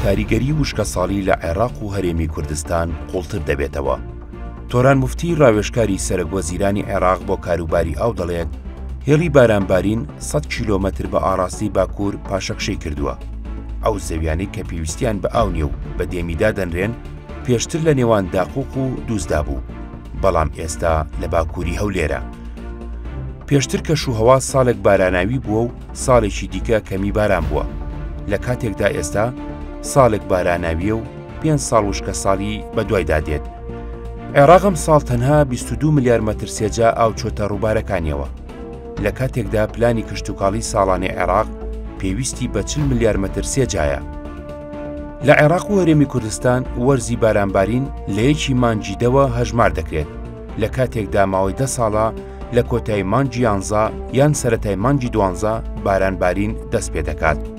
کاریگەری وشکەساڵی لە عێراق و هەرێمی کوردستان قوڵتر دەبێتەوە. تۆران موفتی ڕاوێژکاری سەرەک وەزیرانی عێراق بۆ کاروباری ئاو دەڵێت، هێڵی بارانبارین 100 کیلۆمەتر بە ئاڕاستەی باکوور پاشەکشەی کردووە. ئەو زەویانەی کە پێویستیان بە ئاو نییە و بە دێمی دادەنرێن، پێشتر لە نێوان داقوق و دووزدا بوو، بەڵام ئێستا لە باکووری هەولێرە. پێشتر کەشوهەوا ساڵێک باراناوی بووە و ساڵێکی دیکە کەمی باران بووە، لە کاتێکدا ئێستا ساڵێک باراناوییە و پێنج ساڵ وشکەساڵی بەدوایدا دێت. عێراق ئەمساڵ تەنها 22 ملیار مەتر سێجا ئاو چۆتە ڕووبارەکانیەوە، لە کاتێکدا پلانی کشتوکاڵی ساڵانەی عێراق پێویستی بە 40 ملیار مەتر سێجایە. لە عێراق و هەرێمی کوردستان وەرزی بارانبارین لە یەکی مانگی دەوە هەژمار دەکرێت، لە کاتێکدا ماوەی دە ساڵە لە کۆتایی مانگی یانزە یان سەرەتای مانگی دوانزە بارانبارین دەست پێ دەکات.